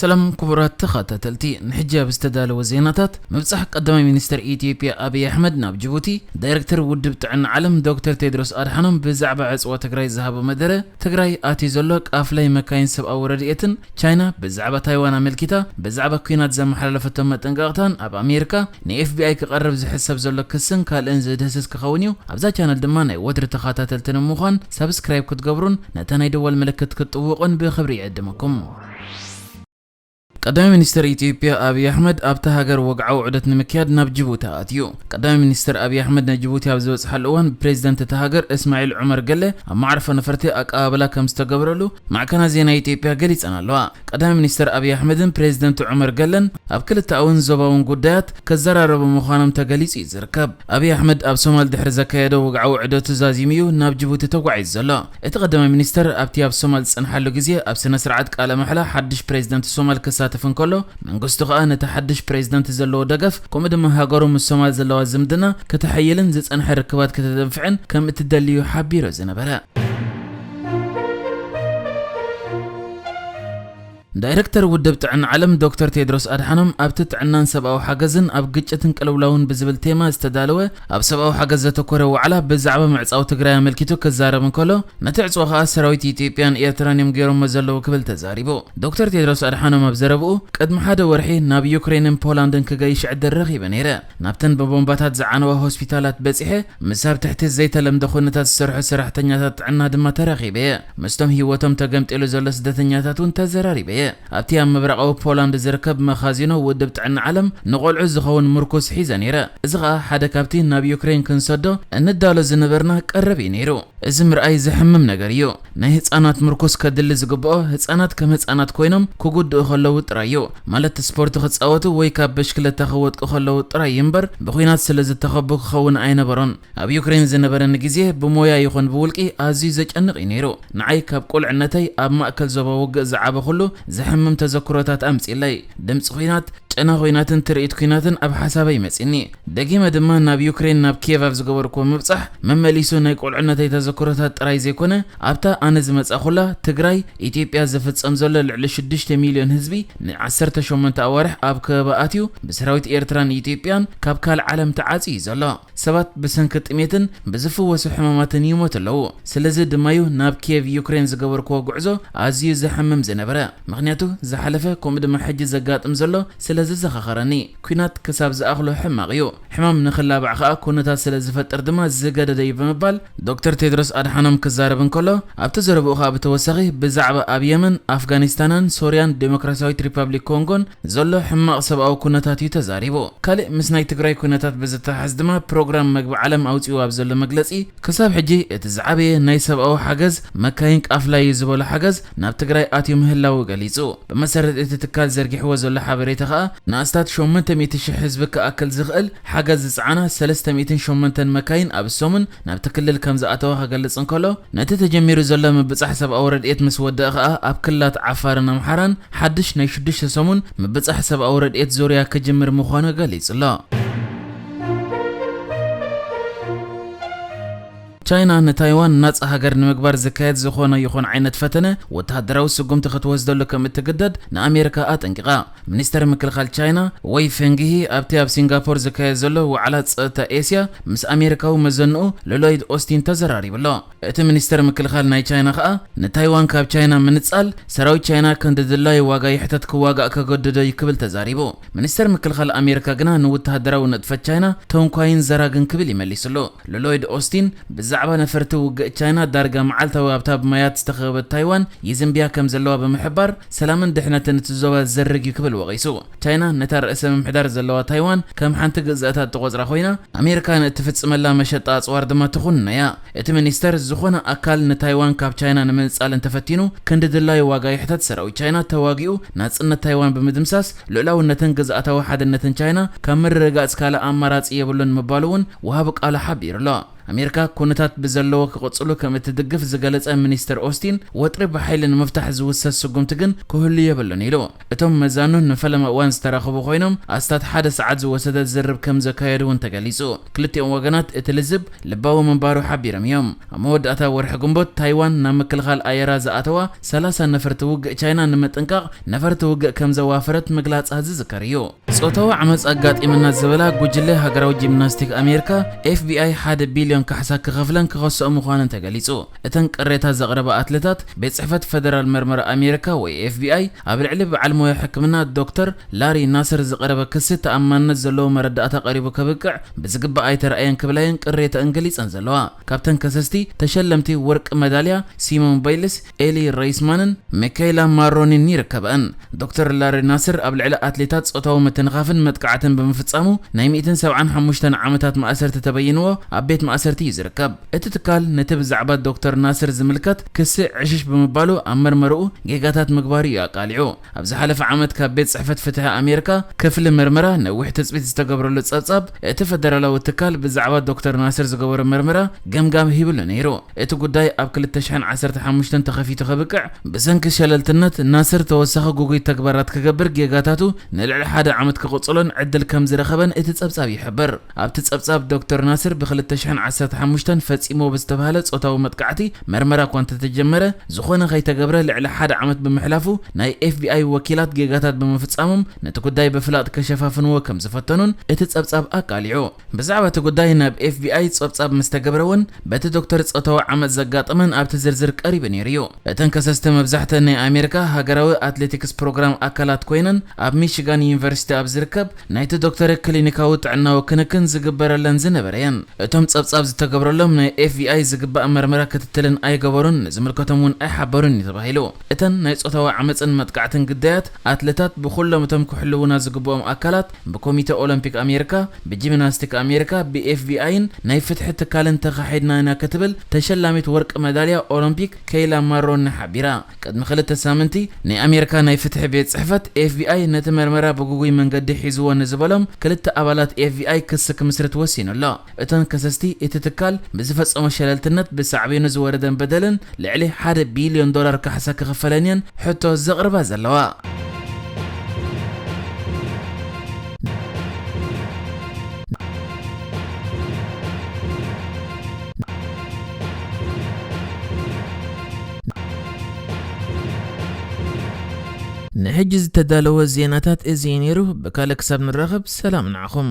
ሰላም ክቡራት ተኸታተልቲ፣ ንሕጂ ኣብ ዝተዳለወ ዜናታት፣ ምብጻሕ ቀዳማይ ሚኒስተር ኢትዮጵያ ኣብይ ኣሕመድ ናብ ጅቡቲ፣ ዳይሬክተር ውድብ ጥዕና ዓለም ዶክተር ቴድሮስ ኣድሓኖም ብዛዕባ ዕጽዋ ትግራይ ዝሃቦ መደረ፣ ትግራይ ኣትዩ ዘሎ ቃፍላይ መካይን ሰብኣዊ ረድኤትን፣ ቻይና ብዛዕባ ታይዋን ኣመልኪታ ብዛዕባ ኲናት ዘመሓላለፈቶ መጠንቀቕታን ኣብ ኣሜሪካ ንኤፍቢኣይ ክቐርብ ዝሕሰብ ዘሎ ክስን ካልእን ዝድህስስ ክኸውን እዩ። ኣብዛ ቻነል ድማ ናይ ወትሪ ተኸታተልቲ ንምዃን ሳብስክራይብ ክትገብሩን ነታ ናይ ደወል ምልክት ክትጥውቑን ብኽብሪ ይዕድመኩም። ቀዳማይ ሚኒስተር ኢትዮጵያ ኣብይ ኣሕመድ ኣብታ ሃገር ወግዓዊ ዑደት ንምክያድ ናብ ጅቡቲ ኣትዩ። ቀዳማይ ሚኒስተር ኣብይ ኣሕመድ ናብ ጅቡቲ ኣብ ዝበጽሓሉ እዋን፣ ፕሬዚደንት እታ ሃገር እስማዒል ዑመር ገለ ኣብ መዕርፎ ነፈርቲ ኣቀባብላ ከም ዝተገብረሉ ማዕከናት ዜና ኢትዮጵያ ገሊጸን ኣለዋ። ቀዳማይ ሚኒስተር ኣብይ ኣሕመድን ፕሬዚደንት ዑመር ገለን ኣብ ክልተኣውን ዞባውን ጉዳያት ከዘራረቡ ምዃኖም ተገሊጹ እዩ ዝርከብ። ኣብይ ኣሕመድ ኣብ ሶማል ድሕሪ ዘካየዶ ወግዓዊ ዑደቱ ዛዚሙ እዩ ናብ ጅቡቲ ተጓዒዙ ዘሎ። እቲ ቀዳማይ ሚኒስተር ኣብቲ ኣብ ሶማል ዝጸንሓሉ ግዜ ኣብ ስነ ስርዓት ቃለ ማሕላ ሓድሽ ፕሬዚደንት ሶማል ክሳተፍ እንከሎ፣ መንግስቱ ከኣ ነቲ ሓድሽ ፕሬዚደንት ዘለዎ ደገፍ፣ ከምኡ ድማ ሃገሩ ምስ ሶማል ዘለዋ ዝምድና ከተሐይልን ዝጸንሐ ርክባት ከተደንፍዕን ከም እትደሊ እዩ ሓቢሩ ዝነበረ። ዳይረክተር ውድብ ጥዕና ዓለም ዶክተር ቴድሮስ ኣድሓኖም ኣብቲ ጥዕናን ሰብኣዊ ሓገዝን ኣብ ግጭትን ቅልውላውን ብዝብል ቴማ ዝተዳለወ ኣብ ሰብኣዊ ሓገዝ ዘተኮረ ዋዕላ ብዛዕባ ምዕጻው ትግራይ ኣመልኪቱ ክዛረብ እንከሎ፣ ነቲ ዕጽዋ ከኣ ሰራዊት ኢትዮጵያን ኤርትራን እዮም ገይሮሞ ዘለዉ ክብል ተዛሪቡ። ዶክተር ቴድሮስ ኣድሓኖም ኣብ ዘረብኡ፣ ቅድሚ ሓደ ወርሒ ናብ ዩክሬንን ፖላንድን ክገይሽ ዕድል ረኺበ ነይረ። ናብተን ብቦምባታት ዝዓነዋ ሆስፒታላት በጺሐ፣ ምስ ኣብ ትሕቲ ዘይተለምደ ኩነታት ዝሰርሑ ሰራሕተኛታት ጥዕና ድማ ተራኺበ እየ። ምስቶም ህይወቶም ተገምጢሉ ዘሎ ስደተኛታት እውን ተዘራሪበ እየ። ኣብቲ ኣብ ምብራቓዊ ፖላንድ ዝርከብ መኻዚኖ ውድብ ጥዕና ዓለም ንቖልዑ ዝኸውን ምርኩስ ሒዘ ነይረ። እዚ ኸኣ ሓደ ካብቲ ናብ ዩክሬን ክንሰዶ እንዳሎ ዝነበርና ቀረብ እዩ ነይሩ። እዚ ምርኣይ ዘሕምም ነገር እዩ። ናይ ህጻናት ምርኩስ ከድሊ ዝግብኦ፣ ህጻናት ከም ህጻናት ኮይኖም ክጉድኡ ከለዉ ጥራይ እዩ። ማለት ስፖርት ክጻወቱ ወይ ካብ ብሽክለታ ክወድቁ ከለዉ ጥራይ እዩ እምበር፣ ብኹናት ስለ ዝተኸቡ ክኸውን ኣይነበሮን። ኣብ ዩክሬን ዝነበረኒ ግዜ ብሞያ ይኹን ብውልቂ ኣዝዩ ዘጨንቕ እዩ ነይሩ። ንዓይ ካብ ቁልዕነተይ ኣብ ማእከል ዞባ ውግእ ዝዓበኹሉ ዘሕምም ተዘክሮታት ኣምጺእለይ። ድምጺ ኹናት፣ ጨና ኹናትን ትርኢት ኲናትን ኣብ ሓሳበይ መጺኒ። ደጊመ ድማ ናብ ዩክሬን፣ ናብ ኪየቭ ኣብ ዝገበርኩዎ ምብጻሕ፣ መመሊሱ ናይ ቁልዕነተይ ተዘክሮታት ጥራይ ዘይኮነ፣ ኣብታ ኣነ ዝመጻእኩላ ትግራይ፣ ኢትዮጵያ ዝፍጸም ዘሎ ልዕሊ ሽዱሽተ ሚልዮን ህዝቢ ንዓሰርተ ሸሞንተ ኣዋርሕ ኣብ ከበባ ኣትዩ፣ ብሰራዊት ኤርትራን ኢትዮጵያን ካብ ካልእ ዓለም ተዓጽዩ እዩ ዘሎ። ሰባት ብሰንኪ ጥሜትን ብዝፍወሱ ሕማማትን ይሞቱ ኣለዉ። ስለዚ ድማዩ ናብ ኪየቭ ዩክሬን ዝገበርኩዎ ጉዕዞ ኣዝዩ ዘሕምም ዝነበረ። ምኽንያቱ ዝሓለፈ ከምኡ ድማ ሕጂ ዘጋጥም ዘሎ ስለ ዘዘኻኸረኒ። ኲናት ክሳብ ዝኣኽሎ ሕማቕ እዩ። ሕማም ንኽላባዕ ከኣ ኩነታት ስለ ዝፈጥር ድማ ዝገደደ እዩ ብምባል ዶክተር ቴድሮስ ኣድሓኖም ክዛረብ እንከሎ፣ ኣብቲ ዘረብኡ ከኣ ብተወሳኺ ብዛዕባ ኣብ የመን፣ ኣፍጋኒስታንን ሶርያን ዴሞክራሲያዊት ሪፓብሊክ ኮንጎን ዘሎ ሕማቕ ሰብኣዊ ኩነታት እዩ ተዛሪቡ። ካልእ ምስ ናይ ትግራይ ኩነታት ብዝተሓሓዝ ድማ ፕሮግራም መግቢ ዓለም ኣውጺኡ ኣብ ዘሎ መግለጺ፣ ክሳብ ሕጂ እቲ ዝዓበየ ናይ ሰብኣዊ ሓገዝ መካይን ቃፍላ እዩ ዝበሎ ሓገዝ ናብ ትግራይ ኣትዩ ምህላዉ ገሊጹ። ብመሰረት እቲ ትካል ዘርጊሕዎ ዘሎ ሓበሬታ ከኣ ንኣስታት ሸሞንተ ሚእቲ ሽሕ ህዝቢ ክኣክል ዝኽእል ሓገዝ ዝጸዓና ሰለስተ ሚእትን ሸሞንተን መካይን ኣብ ሰሙን ናብቲ ክልል ከም ዝኣተዋ ክገልጽ እንከሎ፣ ነቲ ተጀሚሩ ዘሎ ምብጻሕ ሰብኣዊ ረድኤት ምስ ወደኣ ከኣ ኣብ ክልላት ዓፋርን ኣምሓራን ሓድሽ ናይ ሽዱሽተ ሰሙን ምብጻሕ ሰብኣዊ ረድኤት ዙርያ ክጅምር ምዃኑ ገሊጹ ኣሎ። ቻይና ንታይዋን ናጻ ሃገር ንምግባር ዝካየድ ዝኾነ ይኹን ዓይነት ፈተነ ወተሃደራዊ ስጉምቲ ክትወስደሉ ከም እትግደድ ንኣሜሪካ ኣጠንቂቓ። ሚኒስተር ምክልኻል ቻይና ወይ ፈንግሂ ኣብቲ ኣብ ሲንጋፖር ዝካየድ ዘሎ ዋዕላ ጸጥታ ኤስያ ምስ ኣሜሪካዊ መዘንኡ ሎሎይድ ኦስቲን ተዘራሪቡ ኣሎ። እቲ ሚኒስተር ምክልኻል ናይ ቻይና ከኣ ንታይዋን ካብ ቻይና ምንጻል ሰራዊት ቻይና ክንዲ ድላዩ ዋጋ ይሕተት ክዋጋእ ከገድዶ እዩ ክብል ተዛሪቡ። ሚኒስተር ምክልኻል ኣሜሪካ ግና ንወተሃደራዊ ንጥፈት ቻይና ተንኳይን ዘራግን ክብል ይመሊስሉ። ሎሎይድ ኦስቲን ብዛዕባ ነፈርቲ ውግእ ቻይና ዳርጋ መዓልታዊ ኣብታ ብማያት ዝተኸበበት ታይዋን ይዝንብያ ከም ዘለዋ ብምሕባር፣ ሰላምን ድሕነትን እቲ ዞባ ዘርግ እዩ ክብል ወቒሱ። ቻይና ነታ ርእሰ ምምሕዳር ዘለዋ ታይዋን ከም ሓንቲ ግዝኣታ እትቖጽራ ኮይና፣ ኣሜሪካ ንእትፍጽመላ መሸጣ ኣጽዋር ድማ ትኹንና እያ። እቲ ሚኒስተር፣ ዝኾነ ኣካል ንታይዋን ካብ ቻይና ንምንጻል እንተፈቲኑ፣ ክንዲ ድላዩ ዋጋ ይሕተት፣ ሰራዊት ቻይና ተዋጊኡ ናጽነት ታይዋን ብምድምሳስ፣ ልኡላውነትን ግዝኣታዊ ሓድነትን ቻይና ካብ ምርግጋጽ ካልእ ኣማራጺ የብሉን ምባሉ እውን ወሃቢ ቃሉ ሓቢሩ ኣሎ። ኣሜሪካ ኩነታት ብዘለዎ ክቕጽሉ ከም እትድግፍ ዝገለጸ ሚኒስተር ኦስቲን፣ ወጥሪ ብሓይሊ ንምፍታሕ ዝውሰድ ስጉምቲ ግን ክህሉ የብሉን ኢሉ። እቶም መዛኑ ንፈለማ እዋን ዝተራኸቡ ኮይኖም፣ ኣስታት ሓደ ሰዓት ዝወሰደ ዝርብ ከም ዘካየዱ እውን ተገሊጹ። ክልቲኦም ወገናት እቲ ልዝብ ልባዊ ምንባሩ ሓቢሮም እዮም። ኣብ መወዳእታ ወርሒ ግንቦት፣ ታይዋን ናብ ምክልኻል ኣየራ ዝኣተዋ ሰላሳ ነፈርቲ ውግእ ቻይና ንምጥንቃቕ ነፈርቲ ውግእ ከም ዘዋፈረት ምግላጻ ዝዝከር እዩ። ጾታዊ ዓመጽ ኣጋጢምና ዝበላ ጉጅለ ሃገራዊ ጂምናስቲክ ኣሜሪካ፣ ኤፍ ቢ ኣይ ሓደ ቢልዮን ካሕሳ ክኸፍለን ክኸስኦ ምዃነን ተገሊጹ። እተን ቅሬታ ዘቕረባ ኣትሌታት፣ ቤት ጽሕፈት ፈደራል መርመራ ኣሜሪካ ወይ ኤፍ ቢ ኣይ ኣብ ልዕሊ በዓል ሞያ ሕክምና ዶክተር ላሪ ናስር ዝቐረበ ክሲ ተኣማንነት ዘለዎ መረዳእታ ቀሪቡ ከብቅዕ ብዝግባእ ኣይተረኣየን ክብላ እየን ቅሬተአን ገሊጸን ዘለዋ። ካብተን ከሰስቲ ተሸለምቲ ወርቂ መዳልያ ሲሞን ባይልስ፣ ኤሊ ሬይስማንን ሚካይላ ማሮኒን ይርከበኣን። ዶክተር ላሪ ናስር ኣብ ልዕሊ ኣትሌታት ጾታዊ ምትንኻፍን መጥቃዕትን ብምፍጻሙ ናይ ሚእትን ሰብዓን ሓሙሽተን ዓመታት ማእሰርቲ ተበይንዎ ኣብ ቤት ማእሰርቲ እዩ ዝርከብ። እቲ ትካል ነቲ ብዛዕባ ዶክተር ናስር ዝምልከት ክሲ ዕሽሽ ብምባሉ ኣብ መርመርኡ ጌጋታት ምግባሩ እዩ ኣቃሊዑ። ኣብ ዝሓለፈ ዓመት ካብ ቤት ጽሕፈት ፍትሒ ኣሜሪካ ክፍሊ መርመራ ነዊሕ ትጽቢት ዝተገብረሉ ጸብጻብ፣ እቲ ፈደራላዊ ትካል ብዛዕባ ዶክተር ናስር ዝገበሮ መርመራ ገምጋም ሂብሉ ነይሩ። እቲ ጉዳይ ኣብ ክልተ ሽሕን ዓሰርተ ሓሙሽተን ተኸፊቱ ከብቅዕ፣ ብሰንኪ ሸለልትነት ናስር ተወሳኺ ጉጉይ ተግባራት ክገብር ጌጋታቱ ንልዕሊ ሓደ ዓመት ክቕጽሎን ዕድል ከም ዝረኸበን እቲ ጸብጻብ ይሕብር። ኣብቲ ጸብጻብ ዶክተር ናስር ብ ክልተ ሽሕን ዓሰርተ ሓሙሽተን ፈጺሞ ብዝተባህለ ጾታዊ መጥቃዕቲ መርመራ እኳ እንተተጀመረ፣ ዝኾነ ከይተገብረ ልዕሊ ሓደ ዓመት ብምሕላፉ ናይ ኤፍ ቢ ኣይ ወኪላት ጌጋታት ብምፍጻሞም ነቲ ጉዳይ ብፍላጥ ከሸፋፍንዎ ከም ዝፈተኑን እቲ ጸብጻብ ኣቃሊዑ። ብዛዕባ እቲ ጉዳይ ናብ ኤፍ ቢ ኣይ ጸብጻብ ምስ ተገብረ እውን በቲ ዶክተር ጾታዊ ዓመጽ ዘጋጠመን ኣብቲ ዝርዝር ቀሪቡ ነይሩ እዩ። እተን ከሰስቲ መብዛሕተን ናይ ኣሜሪካ ሃገራዊ ኣትሌቲክስ ፕሮግራም ኣካላት ኮይነን ኣብ ሚሽጋን ዩኒቨርሲቲ ኣብ ዝርከብ ናይቲ ዶክተር ክሊኒካዊ ጥዕናዊ ክንክን ዝግበረለን ዝነበረ እየን። እቶም ጸብጻብ ዝተገብረሎም ናይ ኤፍ ቢ ኣይ ዝግባእ መርመራ ክትትልን ኣይገበሩን፣ ንዝምልከቶም እውን ኣይሓበሩን እዩ ተባሂሉ። እተን ናይ ጾታዊ ዓመጽን መጥቃዕትን ግዳያት ኣትለታት ብኹሎም እቶም ክሕልውና ዝግብኦም ኣካላት ብኮሚተ ኦሎምፒክ ኣሜሪካ፣ ብጂምናስቲክ ኣሜሪካ፣ ብ ኤፍ ቢ ኣይን ናይ ፍትሒ ትካልን ተኻሒድና ኢና ክትብል ተሸላሚት ወርቂ መዳልያ ኦሎምፒክ ኬይላ ማሮኒ ሓቢራ። ቅድሚ ክልተ ሳምንቲ ናይ ኣሜሪካ ናይ ፍትሒ ቤት ጽሕፈት ኤፍ ቢ ኣይ ነቲ መርመራ ብግጉይ መንገዲ ሒዝዎ ንዝበሎም ክልተ ኣባላት ኤፍ ቢ ኣይ ክሲ ክምስርት ወሲኑ ኣሎ። እተን ከሰስቲ እቲ ትካል ብዝፈጸሞ ሸለልትነት ብሳዕቤኑ ዝወረደን በደልን ልዕሊ ሓደ ቢልዮን ዶላር ካሕሳ ክኽፈለን እየን ሕቶ ዘቕርባ ዘለዋ። ንሕጂ ዝተዳለወ ዜናታት እዚ እዩ ነይሩ። ብካልእ ክሳብ ንራኸብ ሰላም ንዓኹም።